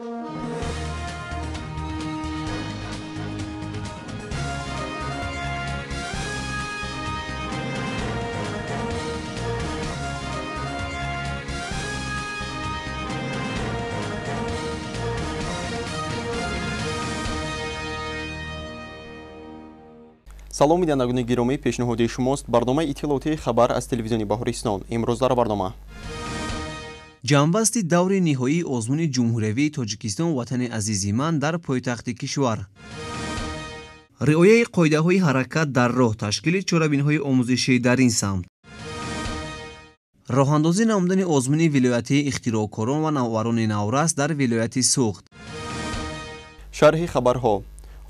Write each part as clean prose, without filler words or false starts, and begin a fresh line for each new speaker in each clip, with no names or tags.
Салом бинандагони гиромӣ, пешниҳоди шумост барномаи иттилоотии хабар аз телевизиони Баҳористон. Имрӯз дар барнома
ҷамъбасти даври ниҳоии озмуни ҷумҳуриявии Тоҷикистон «Ватани азизи ман» дар пойтахти кишвар, риояи қоидаҳои ҳаракат дар роҳ, ташкили чорабиниҳои омӯзишӣ дар ин самт, роҳандозӣ намудани озмуни вилоятии ихтироъкорон ва навоварони наврас дар вилояти Суғд.
Шарҳи хабарҳо.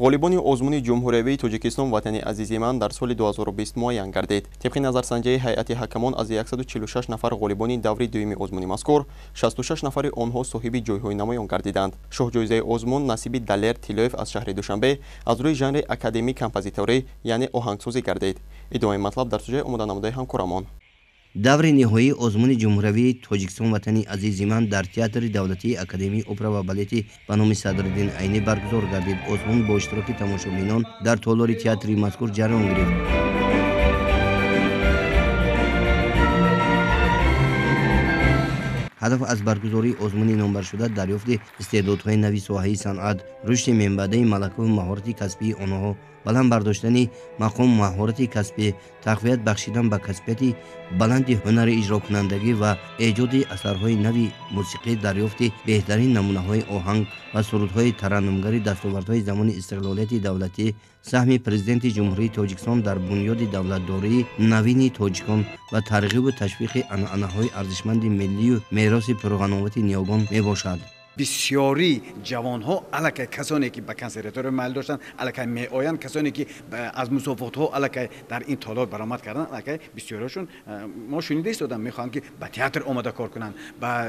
Ғолибони озмуни ҷумҳуриявии Тоҷикистон «Ватани азизи ман» дар соли 2020 муайян гардид. Тибқи назарсанҷии ҳайати ҳакамон аз 146 нафар ғолибони даври дуюми озмуни мазкур, 66 нафари онҳо соҳиби ҷойҳои намоён гардиданд. Шоҳҷоизаи озмун насиби Далер Тиллоев аз шаҳри Душанбе аз рӯи жанри академӣ композиторӣ, яъне оҳангсозӣ гардид. Идомаи матлаб дар суҷаи омоданамудаи ҳамкорамон.
Даври ниҳоии озмуни ҷумҳуриявии Тоҷикистон «Ватани азизи ман» дар театри давлатии академии опера ва балети ба номи Садриддин Айнӣ баргузор гардид. Озмун бо иштироки тамошобинон дар толори театри мазкур ҷараён гирифт. Ҳадаф аз баргузории озмуни номбаршуда дарёфти истеъдодҳои нави соҳаи санъат, рушди менбаъдаи малакаву маҳорати касбии онҳо, баланд бардоштани мақому маҳорати касбӣ, тақвият бахшидан ба касбияти баланди ҳунари иҷрокунандагӣ ва эҷоди асарҳои нави мусиқӣ, дарёфти беҳтарин намунаҳои оҳанг ва сурудҳои тараннумгари дастовардҳои замони истиқлолияти давлатӣ, саҳми Президенти Ҷумҳурии Тоҷикистон дар бунёди давлатдории навини тоҷикон ва тарғибу ташвиқи анъанаҳои арзишманди миллию мероси пурғановати ниёгон мебошад.
Бисёри ҷавонҳо аллакай, касоне ки ба консерватория майл доштанд, аллакай меоянд, касоне ки аз мусофотҳо аллакай дар ин толор баромад карданд, аллакай бисёриашон мо шунида истодам, мехоҳанд ки ба театр омода кор кунанд, ба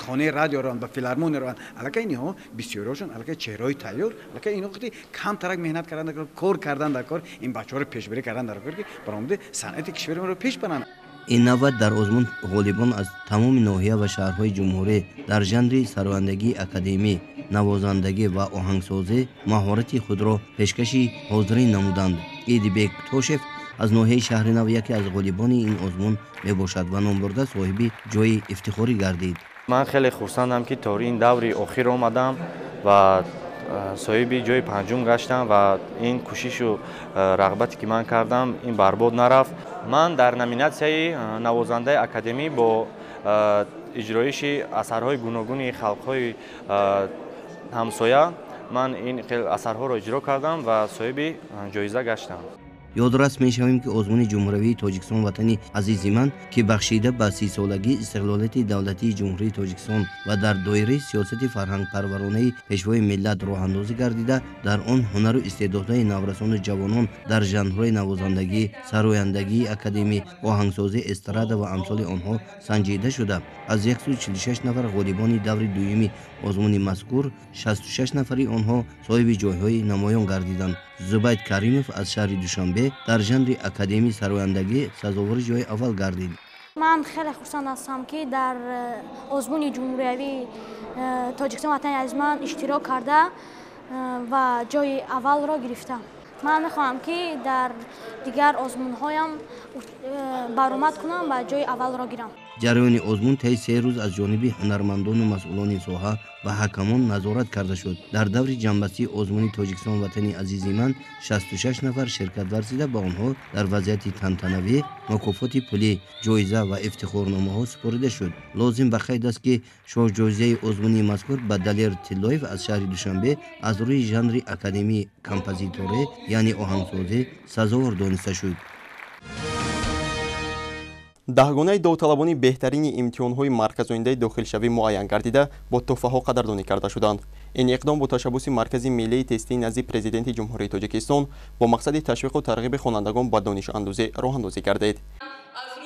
хонаи радио раванд, ба филармония раванд. Аллакай инҳо бисёриашон аллакай чеҳраҳои тайёр, аллакай инҳо қати камтарак меҳнат кардан дар кор, кор кардан дар кор, ин бачаҳоро пешбарӣ кардан дар кор, ки баромади санъати кишвари моро пеш баранд.
Ин навбат дар озмун ғолибон аз тамоми ноҳия ва шаҳрҳои ҷумҳурӣ дар жанри сарояндагии академӣ, навозандагӣ ва оҳангсозӣ маҳорати худро пешкаши ҳозирин намуданд. Идибек Тошев аз ноҳияи шаҳри нав яке аз ғолибони ин озмун мебошад ва номбурда соҳиби ҷойи ифтихорӣ гардид.
Ман хеле хурсандам, ки то ин даври охир омадам ва соҳиби ҷойи панҷум гаштам ва ин кӯшишу рағбате ки ман кардам, ин барбод нарафт. Ман дар номинатсияи навозандаи академӣ бо иҷроиши асарҳои гуногуни халқҳои ҳамсоя ман ин асарҳоро иҷро кардам ва соҳиби ҷоиза гаштам.
Ёдрас мешавем, ки озмуни ҷумҳуриявии Тоҷикистон «Ватани азизи ман», ки бахшида ба 30-солагии истиқлолияти давлатии Ҷумҳурии Тоҷикистон ва дар доираи сиёсати фарҳангпарваронаи Пешвои миллат роҳандозӣ гардида, дар он ҳунару истеъдодҳои наврасону ҷавонон дар жанрҳои навозандагӣ, сарояндагии академӣ, оҳангсозӣ, эстрада ва амсоли онҳо санҷида шуда, аз 146 нафар ғолибони даври дуюми озмуни мазкур 66 нафари онҳо соҳиби ҷойҳои намоён гардиданд. Зубайд Каримов аз шаҳри Душанбе дар жанри академии сарояндагӣ сазовори ҷои аввал гардид.
Ман хеле хурсанд ҳастам, ки дар озмуни ҷумҳуриявии Тоҷикистон «Ватани азизи ман» иштирок карда ва ҷои аввалро гирифтам. Ман мехоҳам, ки дар дигар озмунҳоям баромад кунам ва ҷои аввалро гирам.
Ҷараёни озмун таи 3 рӯз аз ҷониби ҳунармандону масъулони соҳа ва ҳакамон назорат карда шуд. Дар даври ҷамъбастии озмуни Тоҷикистон «Ватани азизи ман» 66 нафар ширкат варзида, ба онҳо дар вазъияти тантанавӣ мукофоти пулӣ, ҷоиза ва ифтихорномаҳо супорида шуд. Лозим ба қайд аст, ки шоҳҷоизаи озмуни мазкур ба Далер Тиллоев аз шаҳри Душанбе аз рӯи жанри академии композиторӣ, яъне оҳангсозӣ, сазовор дониста шуд.
Даҳгонаи довталабони беҳтарини имтиҳонҳои марказоиндаи дохилшавӣ муайян гардида, бо туҳфаҳо қадрдонӣ карда шуданд. Ин иқдом бо ташаббуси Маркази миллии тестии назди Президенти Ҷумҳурии Тоҷикистон бо мақсади ташвиқу тарғиби хонандагон ба донишандӯзӣ роҳандозӣ гардид.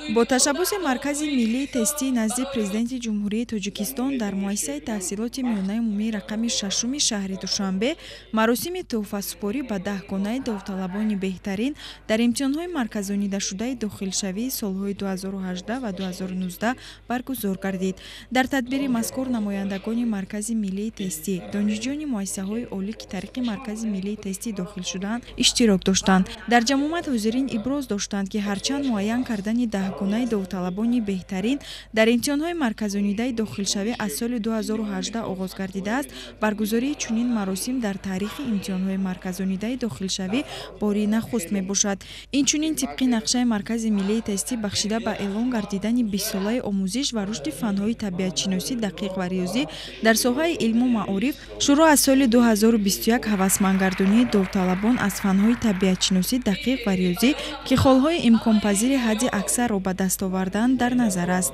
Бо ташаббуси Маркази миллии тестии назди Президенти Ҷумҳурии Тоҷикистон дар муассисаи таҳсилоти миёнаи умумии рақами шашуми шаҳри Душанбе маросими тӯҳфасупорӣ ба даҳгонаи довталабони беҳтарин дар имтиҳонҳои марказонидашудаи дохилшавии солҳои 2018 ва 2019 баргузор гардид. Дар тадбири мазкур намояндагони Маркази миллии тестӣ, донишҷӯёни муассисаҳои олӣ, ки тариқи Маркази миллии тестӣ дохил шудаанд, иштирок доштанд. Дар ҷамъомад ҳозирин иброз доштанд, ки ҳарчанд муайян кардани даҳгонаи довталабони беҳтарин дар имтиҳонҳои марказонидаи дохилшавӣ аз соли 2018 оғоз гардидааст, баргузории чунин маросим дар таърихи имтиҳонҳои марказонидаи дохилшавӣ бори нахуст мебошад. Инчунин тибқи нақшаи Маркази миллии тестӣ бахшида ба эълон гардидани бистсолаи омӯзиш ва рушди фанҳои табиатшиносӣ, дақиқ ва риёзӣ дар соҳаи илму маориф, шурӯъ аз соли 2021 ҳавасмандгардонии довталабон аз фанҳои табиатшиносӣ, дақиқ ва риёзӣ, ки холҳои имконпазири ҳадди аксарро ба даст овардан дар назар аст.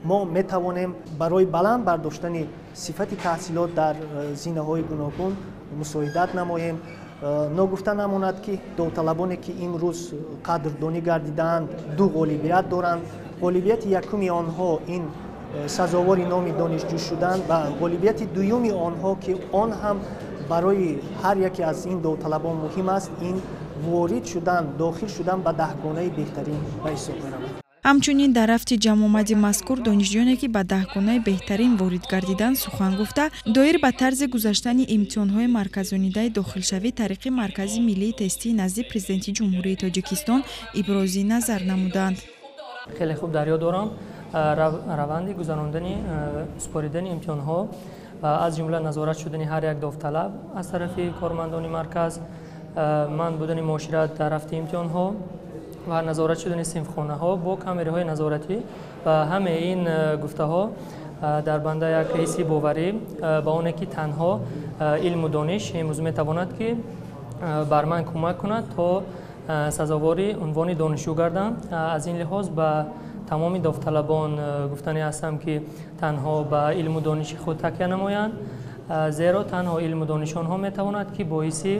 Мо метавонем барои баланд бардоштани сифати таҳсилот дар зинаҳои гуногун мусоидат намоем. Ногуфта намонад, ки довталабоне, ки имрӯз қадрдонӣ гардидаанд, ду ғолибият доранд. Ғолибияти якуми онҳо ин сазовори номи донишҷӯ шудан ва ғолибияти дуюми онҳо, ки он ҳам барои ҳар яке аз ин довталабон муҳим аст, ин ворид шудан, дохил шудан ба даҳгонаи беҳтарин ба ҳисоб меравад.
Ҳамчунин дар рафти ҷамъомади мазкур донишҷӯёне, ки ба даҳгонаи беҳтарин ворид гардиданд, сухан гуфта, доир ба тарзи гузаштани имтиҳонҳои марказонидаи дохилшавӣ тариқи Маркази миллии тестии назди Президенти Ҷумҳурии Тоҷикистон ибрози назар намуданд.
Хеле хуб дар ёд дорам раванди гузарондани супоридани имтиҳонҳо ва аз ҷумла назорат шудани ҳар як довталаб аз тарафи кормандони марказ, ман будани муошират дар рафти имтиҳонҳо ва назорат шудани синфхонаҳо бо камераҳои назоратӣ ва ҳамаи ин гуфтаҳо дар банда як ҳисси боварӣ ба оне, ки танҳо илму дониш имрӯз метавонад, ки бар ман кӯмак кунад то сазовори унвони донишҷӯ гардам. Аз ин лиҳоз ба тамоми довталабон гуфтанӣ ҳастам, ки танҳо ба илму дониши худ такя намоянд, зеро танҳо илму дониши онҳо метавонад, ки боиси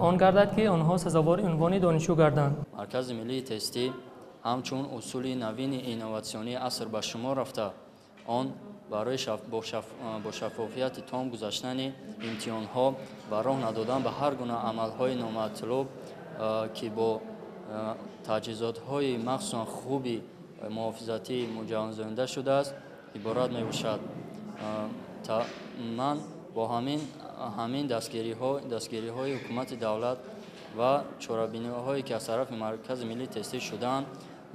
он гардад, ки онҳо сазовори унвони донишҷӯ гарданд.
Маркази миллии тестӣ ҳамчун усули навини инноватсионии аср ба шумор рафта, он барои бо шаффофияти том гузаштани имтиҳонҳо ва роҳ надодан ба ҳар гуна амалҳои номатлуб, ки бо таҷҳизотҳои махсусан хуби муҳофизатӣ муҷаҳҳазонида шудааст, иборат мебошад. Ман бо ҳамин дастгириҳои ҳукумати давлат ва чорабиниҳое, ки аз тарафи Маркази миллии тестӣ шудаанд,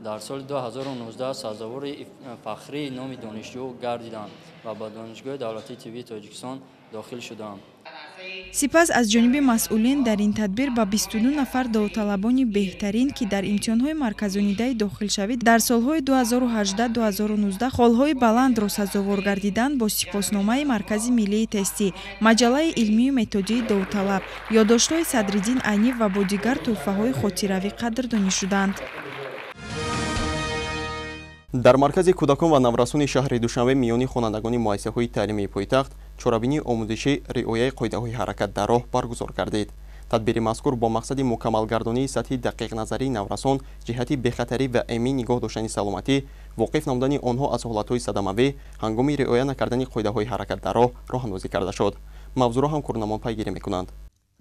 дар соли 2019 сазовори фахрии номи донишҷӯ гардидам ва ба Донишгоҳи давлатии тиббии Тоҷикистон дохил шудам.
Сипас аз ҷониби масъулин дар ин тадбир ба 22 нафар довталабони беҳтарин, ки дар имтиҳонҳои марказонидаи дохилшавӣ дар солҳои 2018-2019 холҳои баландро сазовор гардиданд, бо сипосномаи Маркази миллии тестӣ, маҷаллаи илмию методии довталаб, ёддоштҳои Садриддин Айнӣ ва бо дигар тӯҳфаҳои хотиравӣ қадрдонӣ шуданд.
Дар Маркази кӯдакон ва наврасони шаҳри Душанбе миёни хонандагони муассисаҳои таълимии пойтахт чорабинии омӯзишӣ риояи қоидаҳои ҳаракат дар роҳ баргузор гардид. Тадбири мазкур бо мақсади мукаммалгардонии сатҳи дақиқназарии наврасон ҷиҳати бехатарӣ ва эмин нигоҳ доштани саломатӣ, воқиф намудани онҳо аз ҳолатҳои садамавӣ ҳангоми риоя накардани қоидаҳои ҳаракат дар роҳ роҳандозӣ карда шуд. Мавзӯъро ҳамкорнамон пайгирӣ мекунанд.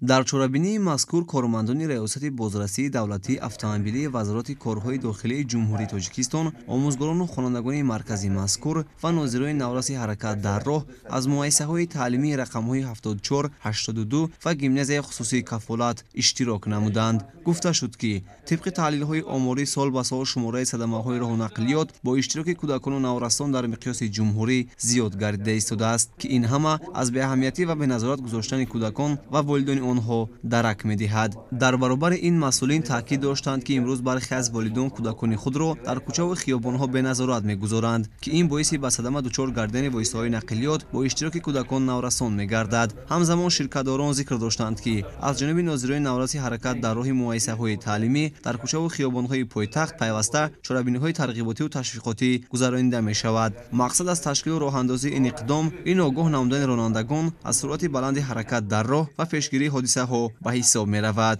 Дар чорабинии мазкур кормандони Раёсати бозрасии давлатии автомобилии Вазорати корҳои дохилии Ҷумҳурии Тоҷикистон, омӯзгорону хонандагони маркази мазкур ва нозирони навраси ҳаракат дар роҳ аз муассисаҳои таълимии рақамҳои 74, 82 ва гимназияи хусусии Кафолат иштирок намуданд. Гуфта шуд, ки тибқи таҳлилҳои оморӣ сол ба сол шумораи садамаҳои роҳу нақлиёт бо иштироки кӯдакону наврасон дар миқёси ҷумҳурӣ зиёд гардида истодааст, ки ин ҳама аз беаҳамиятӣ ва беназорат гузоштани кӯдакон ва волидони онҳо дарак медиҳад. Дар баробари ин масъулин таъкид доштанд, ки имрӯз бархе аз волидон кӯдакони худро дар кӯчаву хиёбонҳо беназорат мегузоранд, ки ин боиси ба садама дучор гардидани воситаҳои нақлиёт бо иштироки кӯдакон наврасон мегардад. Ҳамзамон ширкатдорон зикр доштанд, ки аз ҷониби нозирони навраси ҳаракат дар роҳи муассисаҳои таълимӣ дар кӯчаву хиёбонҳои пойтахт пайваста чорабиниҳои тарғиботиву ташвиқотӣ гузаронида мешавад. Мақсад аз ташкилу роҳандозии ин иқдом ин огоҳ намудани ронандагон аз суръати баланди ҳаракат дар роҳ ва пешгирии ҳодисаҳо ба ҳисоб меравад.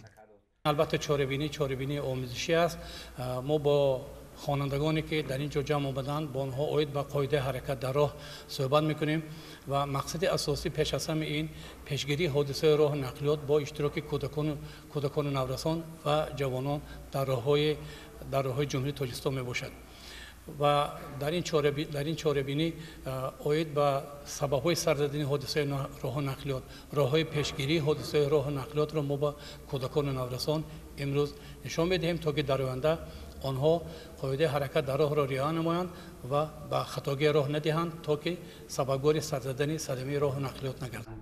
Албатта, чорабинӣ омӯзишӣ аст. Мо бо хонандагоне ки дар ин ҷо ҷамъ омаданд, бо онҳо оид ба қоидаи ҳаракат дар роҳ суҳбат мекунем ва мақсади асосӣ пеш аз ҳама ин пешгирии ҳодисаи роҳу нақлиёт бо иштироки кӯдакону наврасон ва ҷавонон дар роҳҳои Ҷумҳурии Тоҷикистон мебошад. Ва дар ин чорабинӣ оид ба сабабҳои сар задани ҳодисаи роҳу нақлиёт, роҳҳои пешгирии ҳодисаи роҳу нақлиётро мо ба кӯдакону наврасон имрӯз нишон медиҳем, то ки дар оянда онҳо қоидаи ҳаракат дар роҳро риоя намоянд ва ба хатогӣ роҳ надиҳанд, то ки сабабгори сар задани садамаи роҳу нақлиёт нагарданд.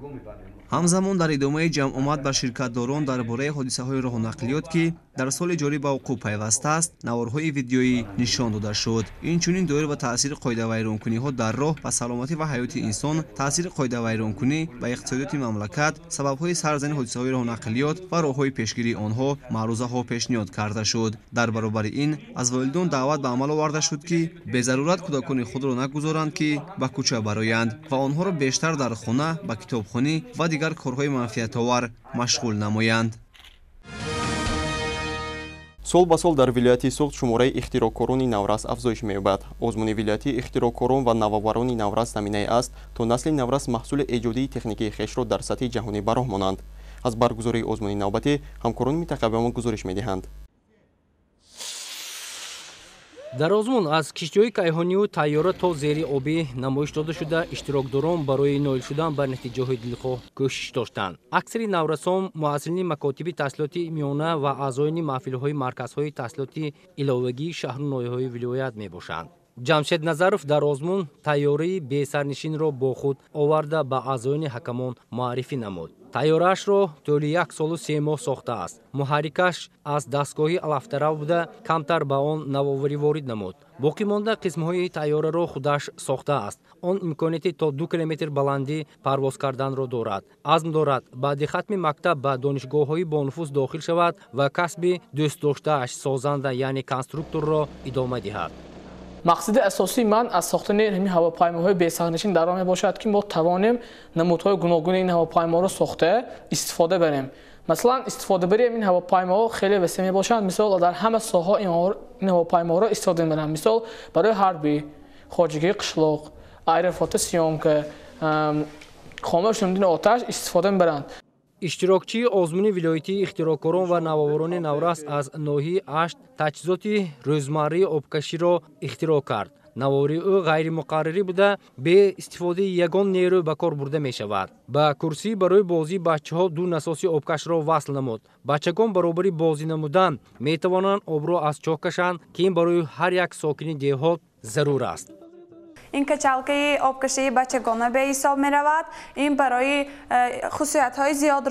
Ҳамзамон дар идомаи ҷамъомад ба ширкатдорон дар бораи ҳодисаҳои роҳу нақлиёт, ки дар соли ҷорӣ ба вуқӯъ пайвастааст, наворҳои видеоӣ нишон дода шуд. Инчунин доир ба таъсири қоидавайронкуниҳо дар роҳ ба саломатӣ ва ҳаёти инсон, таъсири қоидавайронкунӣ ба иқтисодиёти мамлакат, сабабҳои сар задани ҳодисаҳои роҳу нақлиёт ва роҳҳои пешгирии онҳо маърузаҳо пешниҳод карда шуд. Дар баробари ин аз волидон даъват ба амал оварда шуд, ки безарурат кӯдакони худро нагузоранд, ки ба кӯча бароянд ва онҳоро бештар дар хона, ба китобхонӣ ва дигар корҳои манфиатовар машғул намоянд.
Сол ба сол дар вилояти Суғд шумораи ихтироъкорони наврас афзоиш меёбад. Озмуни вилоятии ихтироъкорон ва навоварони наврас заминае аст, то насли наврас маҳсули эҷодии техникии хешро дар сатҳи ҷаҳонӣ ба роҳ монанд. Аз баргузории озмуни навбатӣ ҳамкорони минтақавиамон гузориш медиҳанд.
Дар озмун аз киштиҳои кайҳонию тайёра то зери обӣ намоиш дода шуда, иштирокдорон барои ноил шудан ба натиҷаҳои дилхоҳ кӯшиш доштанд. Аксари наврасон муассилини макотиби таҳсилоти миёна ва аъзоёни маҳфилҳои марказҳои таҳсилоти иловагии шаҳру ноҳияҳои вилоят мебошанд. Ҷамшед Назаров дар озмун тайёраи бесарнишинро бо худ оварда ба аъзоёни ҳакамон муаррифӣ намуд. Тайёраашро тӯли 1 солу 3 моҳ сохтааст. Муҳаррикаш аз дастгоҳи алафтарав буда, камтар ба он навоварӣ ворид намуд. Боқӣ монда қисмҳои тайёраро худаш сохтааст. Он имконияти то 2 километр баландӣ парвоз карданро дорад. Азм дорад баъди хатми мактаб ба донишгоҳҳои бонуфуз дохил шавад ва касби дӯстдоштааш созанда, яъне конструкторро идома диҳад.
Мақсади асосии ман аз сохтани ҳамин ҳавопаймоҳои бесарнишин дар он мебошад, ки мо тавонем намудҳои гуногуни ин ҳавопаймоҳоро сохта истифода барем. Масалан, истифодабарии ин ҳавопаймоҳо хеле васеъ мебошанд. Мисол, дар ҳама соҳаҳо ин ҳавопаймоҳоро истифода мебаранд. Мисол, барои ҳарбӣ, хоҷагии қишлоқ, аэрофотосъёмка, хомӯш намудани оташ истифода мебаранд.
Иштирокчии озмуни вилоятии ихтироъкорон ва навоварони наврас аз ноҳияи Ашт таҷҳизоти рӯзмарраи обкаширо ихтироъ кард. Навоварии ӯ ғайримуқаррарӣ буда, бе истифодаи ягон нерӯ ба кор бурда мешавад. Ба курсӣ барои бозии бачаҳо 2 насоси обкашро васл намуд. Бачагон баробари бозӣ намудан метавонанд обро аз чоҳ кашанд, ки ин барои ҳар як сокини деҳот зарур аст.
Ин качалкаи обкашии бачагона беҳисоб меравад. Ин барои хусусиятҳои зиёд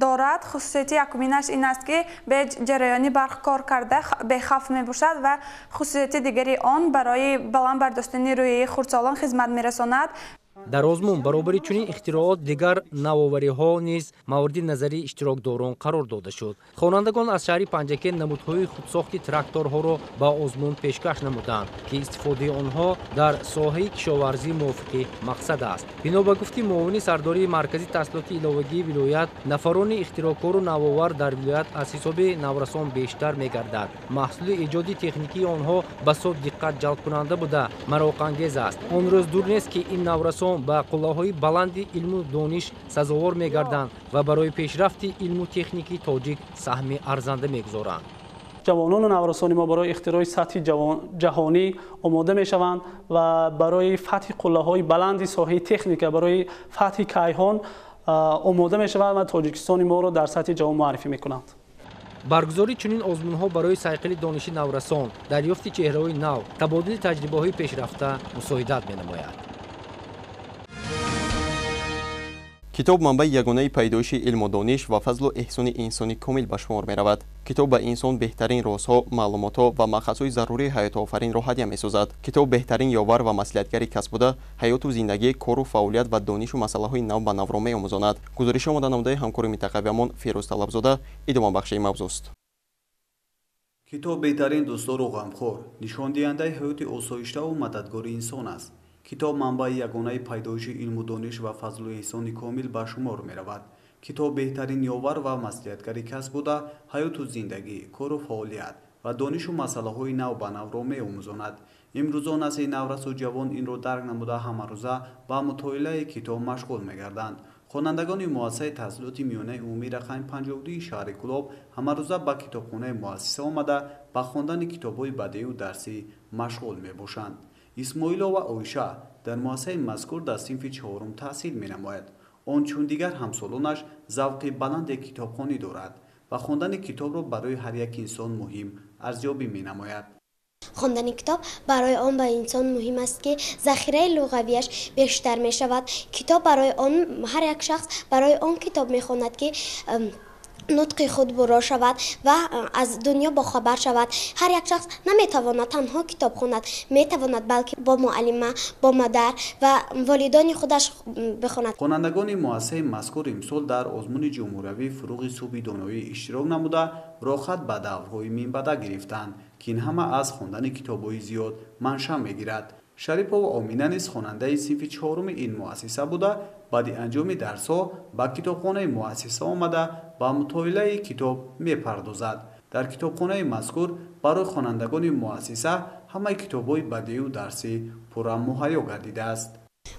дорад. Хусусияти якуминаш ин аст, ки бе ҷараёни барқ кор карда бехавф мебошад ва хусусияти дигари он барои баланд бардоштани рӯҳияи хурдсолон хизмат мерасонад.
Дар озмун баробари чунин ихтироот дигар навовариҳо низ мавриди назари иштирокдорон қарор дода шуд. Хонандагон аз шаҳри Панҷакент намудҳои худсохти тракторҳоро ба озмун пешкаш намуданд, ки истифодаи онҳо дар соҳаи кишоварзӣ мувофиқи мақсад аст. Бино ба гуфти муовини сардории маркази таҳсилоти иловагии вилоят, нафарони ихтироъкору навовар дар вилоят аз ҳисоби наврасон бештар мегардад. Маҳсули эҷоди техникии онҳо басо диққат ҷалбкунанда буда, мароқангез аст. Он рӯз дур нест, ки ин наврасон ба қуллаҳои баланди илму дониш сазовор мегарданд ва барои пешрафти илму техникии тоҷик саҳми арзанда мегузоранд.
Ҷавонону наврасони мо барои ихтирои сатҳи ҷаҳонӣ омода мешаванд ва барои фатҳи қуллаҳои баланди соҳаи техника, барои фатҳи кайҳон омода мешаванд ва Тоҷикистони моро дар сатҳи ҷаҳон муаррифӣ мекунанд.
Баргузории чунин озмунҳо барои сайқали дониши наврасон, дарёфти чеҳраҳои нав, табодули таҷрибаҳои пешрафта мусоидат менамояд.
Китоб манбаи ягонаи пайдоиши илму дониш ва фазлу эҳсони инсони комил ба шумор меравад. Китоб ба инсон беҳтарин розҳо, маълумотҳо ва мақсадҳои зарурии ҳаётофаринро ҳадя месозад. Китоб беҳтарин ёвар ва маслиҳатгари кас буда, ҳаёту зиндагӣ, кору фаъолият ва донишу масъалаҳои нав ба навро меомӯзонад. Гузориши омода намудаи ҳамкори минтақавиамон Фирӯз Талабзода идомабахши мавзӯст.
Китоб беҳтарин дӯстдору ғамхор, нишондиҳандаи ҳаёти осоиштаву мададгори инсон аст. Китоб манбаи ягонаи пайдоиши илму дониш ва фазлу эҳсони комил ба шумор меравад. Китоб беҳтарин ёвар ва маслиҳатгари кас буда, ҳаёту зиндагӣ, кору фаъолият ва донишу масъалаҳои нав ба навро меомӯзонад. Имрӯзо насли наврасу ҷавон инро дарк намуда, ҳамарӯза ба мутолиаи китоб машғул мегарданд. Хонандагони муассисаи таҳсилоти миёнаи умумӣ рақами 52 шаҳри Кӯлоб ҳамарӯза ба китобхонаи муассиса омада, ба хондани китобҳои бадею дарсӣ машғул мебошанд. Исмоилова Оиша дар муассисаи мазкур дар синфи чорум таҳсил менамояд. Он чун дигар ҳамсолонаш завқи баланде китобхонӣ дорад ва хондани китобро барои ҳар як инсон муҳим арзёбӣ менамояд.
Хондани китоб барои он ба инсон муҳим аст, ки захираи луғавияш бештар мешавад. Китоб барои он ҳар як шахс барои он китоб мехонад, ки нутқи худ буро шавад ва аз дунё бохабар шавад. Ҳар як шахс наметавонад танҳо китоб хонад, метавонад балки бо муаллима, бо модар ва волидони худаш бихонад.
Хонандагони муассисаи мазкур имсол дар озмуни ҷумҳуриявии «Фуруғи субҳи доноӣ» иштирок намуда, роҳхат ба даврҳои минбаъда гирифтанд, ки ин ҳама аз хондани китобҳои зиёд манша мегирад. Шарипова Омина низ хонандаи синфи чоруми ин муассиса буда, баъди анҷоми дарсҳо ба китобхонаи муассиса омада, ба мутолиаи китоб мепардозад. Дар китобхонаи мазкур барои хонандагони муассиса ҳамаи китобҳои бадею дарсӣ пурра муҳайё гардидааст.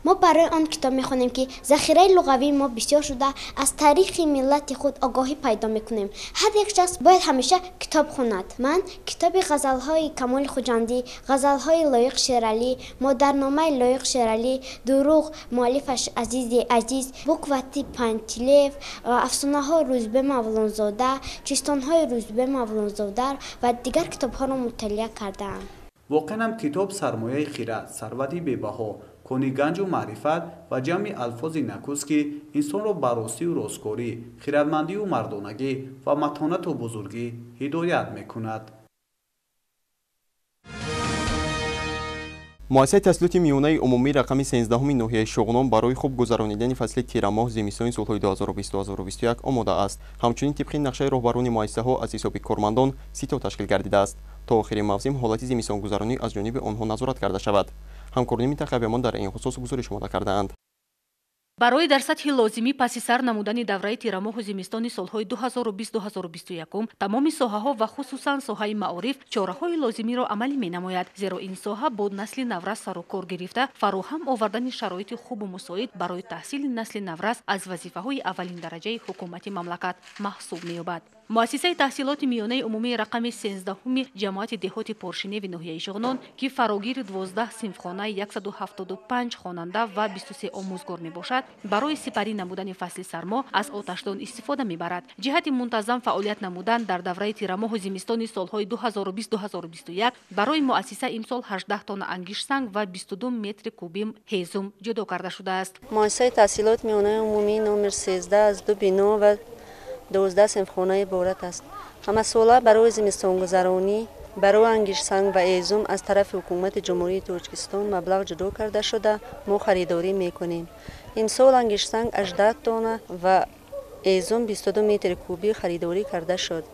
Мо барои он китоб мехонем, ки захираи луғавии мо бисёр шуда, аз таърихи миллати худ огоҳӣ пайдо мекунем. Ҳар як шахс бояд ҳамеша китоб хонад. Ман китоби ғазалҳои Камоли Хуҷандӣ, ғазалҳои Лоиқ Шералӣ, модарномаи Лоиқ Шералӣ, Дурӯғ муаллифаш Азизи Азиз, Буквати Пантилеев, афсонаҳои Рӯзбе Мавлонзода, чистонҳои Рӯзбе Мавлонзода ва дигар китобҳоро мутолиа кардаам.
Воқеан ҳам китоб сармояи хирад, сарвати бебаҳо, кони ганҷу маърифат ва ҷамъи алфози накӯст, ки инсонро ба ростию росткорӣ, хиратмандию мардонагӣ ва матонату бузургӣ ҳидоят мекунад.
Муассисаи таҳсилоти миёнаи умумӣ рақами 13-уми ноҳияи Шуғнон барои хуб гузаронидани фасли тирамоҳ зимистони солҳои 2020-2021 омода аст. Ҳамчунин тибқи нақшаи роҳбарони муассисаҳо аз ҳисоби кормандон сито ташкил гардидааст. То охири мавсим ҳолати зимистонгузаронӣ аз ҷониби онҳо назорат карда шавад. Ҳамкорони минтақавиямон дар ин хусус гузориш омода кардаанд.
Барои дар сатҳи лозимӣ паси сар намудани давраи тирамоҳу зимистони солҳои 2020-2021 тамоми соҳаҳо ва хусусан соҳаи маориф чораҳои лозимиро амалӣ менамояд, зеро ин соҳа бо насли наврас сарукор гирифта, фароҳам овардани шароити хубу мусоид барои таҳсили насли наврас аз вазифаҳои аввалин дараҷаи ҳукумати мамлакат маҳсуб меёбад. Муассисаи таҳсилоти миёнаи умумии рақами 13-уми ҷамоати деҳоти Поршиневи ноҳияи Шуғнон, ки фарогири 12 синфхонаи 175 хонанда ва 23 омӯзгор мебошад, барои сипарӣ намудани фасли сармо аз оташдон истифода мебарад. Ҷиҳати мунтазам фаъолият намудан дар давраи тирамоҳу зимистони солҳои 2020-2021 барои муассиса имсол 18 тонна ангиштсанг ва 22 метри кубӣ ҳезум ҷудо карда шудааст.
Муассисаи таҳсилоти миёнаи умумии номер 13 аз ду бино ва 12 синфхона иборат аст. Ҳамасола барои зимистонгузаронӣ барои ангиштсанг ва ҳезум аз тарафи ҳукумати Ҷумҳурии Тоҷикистон маблағ ҷудо карда шуда, мо харидорӣ мекунем. Имсол ангиштсанг 18 тонна ва ҳезум 22 метри кубӣ харидорӣ карда шуд.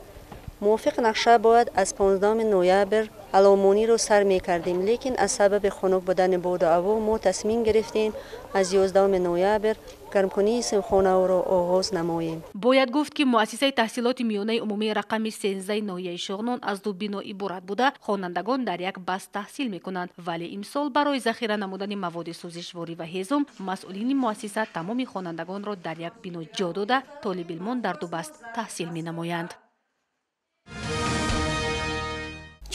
Мувофиқи нақша бояд аз 15 ноябр аломониро сар мекардем, лекин аз сабаби хунук будани боду ҳаво мо тасмим гирифтем аз 11 ноябр гармкунии синфхонаҳоро оғоз намоем.
Бояд гуфт, ки муассисаи таҳсилоти миёнаи умумии рақами 13 ноҳияи Шуғнон аз ду бино иборат буда, хонандагон дар як баст таҳсил мекунанд, вале имсол барои захира намудани маводи сӯзишворӣ ва ҳезум масъулини муассиса тамоми хонандагонро дар як бино ҷо дода, толибилмон дар ду баст таҳсил менамоянд.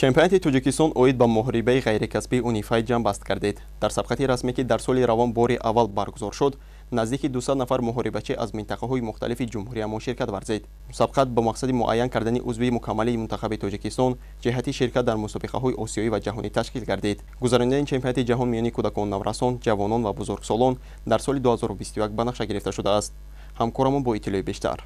Чемпионати Тоҷикистон оид ба муҳорибаи ғайрикасбии Унифай ҷамъбаст гардид. Дар сабқати расмӣ, ки дар соли равон бори аввал баргузор шуд, наздики 200 нафар муҳорибачӣ аз минтақаҳои мухталифи ҷумҳуриямон ширкат варзид. Сабқат бо мақсади муайян кардани узви мукаммали мунтахаби Тоҷикистон ҷиҳати ширкат дар мусобиқаҳои осиёӣ ва ҷаҳонӣ ташкил гардид. Гузаронидани чемпионати ҷаҳон миёни кӯдакон, наврасон, ҷавонон ва бузургсолон дар соли 2021 ба нақша гирифта шудааст. Ҳамкорамон бо иттилои бештар.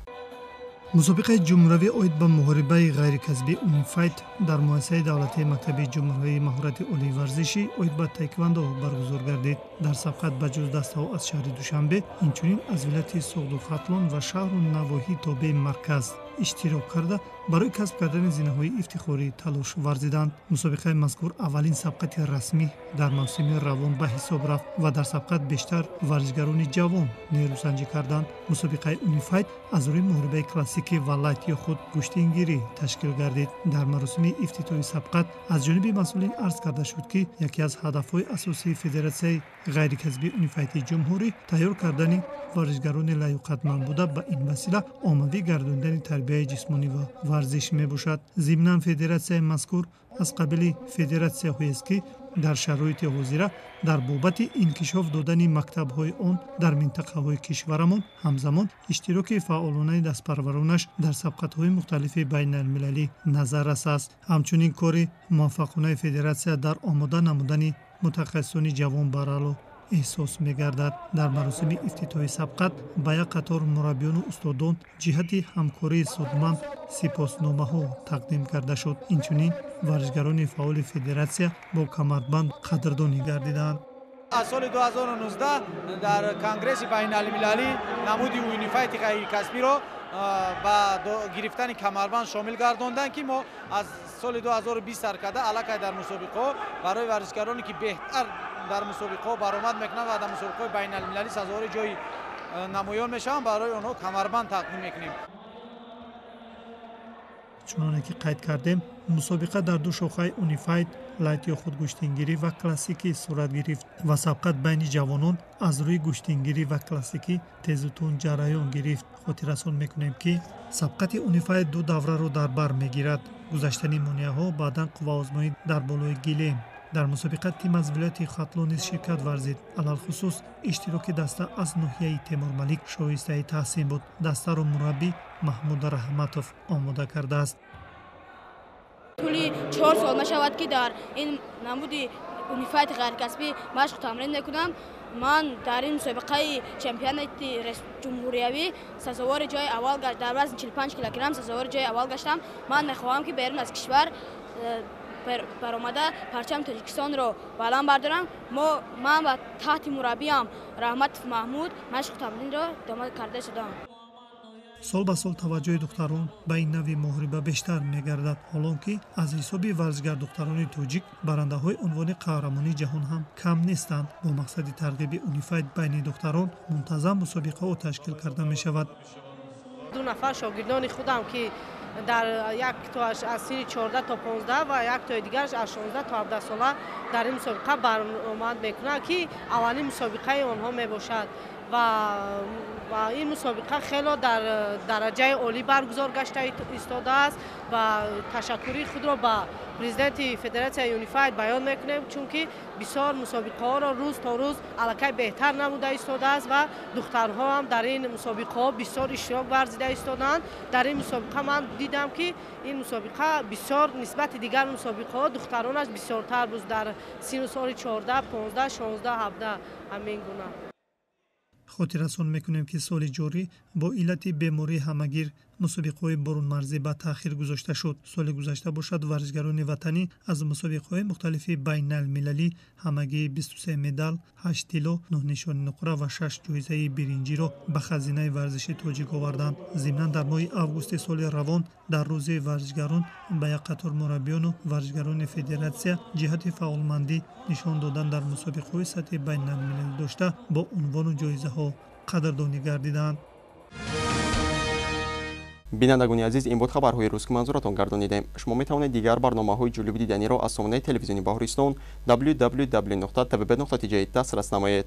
Мусобиқаи ҷумҳуравӣ оид ба муҳорибаи ғайрикасбии Унифайт дар муассисаи давлатии мактаби ҷумҳуравии маҳорати олии варзишӣ оид ба таеквондо баргузор гардид. Дар сабқат ба ҷуз дастаҳо аз шаҳри Душанбе, инчунин аз вилояти Суғду Хатлон ва шаҳру навоҳии тобеи марказ иштирок карда, барои касб кардани зинаҳои ифтихорӣ талош варзиданд. Мусобиқаи мазкур аввалин сабқати расмӣ дар мавсими равон ба ҳисоб рафт ва дар сабқат бештар варзишгарони ҷавон нерӯсанҷӣ карданд. Мусобиқаи унифайт аз рӯи муҳорибаи классикӣ ва лайт ё худ гӯштингирӣ ташкил гардид. Дар маросими ифтитоҳи сабқат аз ҷониби масъулин арз карда шуд, ки яке аз ҳадафҳои асосии федератсияи ғайрикасбии унифайти ҷумҳурӣ тайёр кардани варзишгарони лаёқатманд буда, ба ин васила оммавӣ гардондани тарбияи ҷисмонӣ ва варзиш мебошад. Зимнан федератсияи мазкур аз қабили федератсияҳоест, ки дар шароити ҳозира дар бобати инкишоф додани мактабҳои он дар минтақаҳои кишварамон, ҳамзамон иштироки фаъолонаи дастпарваронаш дар сабқатҳои мухталифи байналмилалӣ назаррас аст. Ҳамчунин кори муваффақонаи федератсия дар омода намудани мутахассисони ҷавон барало эҳсос мегардад. Дар маросими ифтитоҳи сабқат ба як қатор мураббиёну устодон ҷиҳати ҳамкории судманд сипосномаҳо тақдим карда шуд. Инчунин варзишгарони фаъоли федератсия бо камарбанд қадрдонӣ гардиданд.
Аз соли 2019 дар конгресси байналмилалӣ намуди унифайти ғайрикасбиро ба гирифтани камарбанд шомил гардонданд, ки мо аз соли 2020 сар карда аллакай дар мусобиқаҳо барои варзишгароне ки беҳтар дар мусобиқаҳо баромад мекунанд ва дар мусобиқаҳои байналмилалӣ сазовори ҷои намоён мешаванд, барои онҳо камарбанд тақдим мекунем.
Чуноне ки қайд кардем, мусобиқа дар ду шохаи унифайт, лайт ё худ гӯштингирӣ ва классикӣ сурат гирифт ва сабқат байни ҷавонон аз рӯи гӯштингирӣ ва классикӣ тезу тунд ҷараён гирифт. Хотиррасон мекунем, ки сабқати унифайт ду давраро дар бар мегирад: гузаштани монеаҳо, баъдан қувваозмоӣ дар болои гилем. Дар мусобиқа тим аз вилояти Хатлон низ ширкат варзид. Алалхусус иштироки даста аз ноҳияи Темурмалик шоистаи таҳсин буд. Дастаро мураббӣ Маҳмуд Раҳматов омода кардааст.
Тӯли 4 сол мешавад, ки дар ин намуди унифайти ғайрикасбӣ машқу тамрин мекунам. Ман дар ин мусобиқаи чемпионати ҷумҳуриявӣ сазовори ҷои аввал дар вазни 45 килограмм сазовори ҷои аввал гаштам. Ман мехоҳам, ки берун аз кишвар баромада парчами Тоҷикистонро баланд бардорам. Ман ва таҳти мураббиам Раҳматов Маҳмуд машқу тамринро идома карда шудам.
Сол ба сол таваҷҷӯҳи духтарон ба ин нави муҳориба бештар мегардад, ҳолон ки аз ҳисоби варзишгар духтарони тоҷик барандаҳои унвони қаҳрамонии ҷаҳон ҳам кам нестанд. Бо мақсади тарғиби унифайт байни духтарон мунтазам мусобиқаҳо ташкил карда мешавад.
2 нафар шогирдони худам, ки дар як тоаш аз синни 14 то 15 ва як тои дигараш аз 16 то 17 сола дар ин мусобиқа баромад мекунанд, ки аввалин мусобиқаи онҳо мебошад ва ин мусобиқа хело дар дараҷаи олӣ баргузор гашта истодааст ва ташаккури худро ба президенти федератсияи юнифайт баён мекунем, чунки бисёр мусобиқаҳоро рӯз то рӯз аллакай беҳтар намуда истодааст ва духтарҳо ҳам дар ин мусобиқаҳо бисёр иштирок варзида истодаанд. Дар ин мусобиқа ман дидам, ки ин мусобиқа бисёр нисбати дигар мусобиқаҳо духтаронаш бисёртар буд дар синну соли 14, 15, 16, 17 ҳамин гуна.
Хотиррасон мекунем, ки соли ҷорӣ бо иллати бемории ҳамагир мусобиқаҳои бурунмарзӣ ба таъхир гузошта шуд. Соли гузашта бошад, варзишгарони ватанӣ аз мусобиқаҳои мухталифи байналмилалӣ ҳамагӣ 23 медал, 8 тилло, 9 нишони нуқра ва 6 ҷоизаи биринҷиро ба хазинаи варзиши тоҷик оварданд. Зимнан дар моҳи августи соли равон дар рӯзи варзишгарон ба як қатор мураббиёну варзишгарони федератсия ҷиҳати фаъолмандӣ нишон додан дар мусобиқаҳои сатҳи байналмилалӣ дошта бо унвону ҷоизаҳо қадрдонӣ гардиданд.
Бинандагони азиз, ин буд хабарҳои рӯз, ки манзуратон гардонидем. Шумо метавонед дигар барномаҳои ҷолиби диданиро аз сомонаи телевизиони Баҳористон www.tbb.tj дастрас намоед.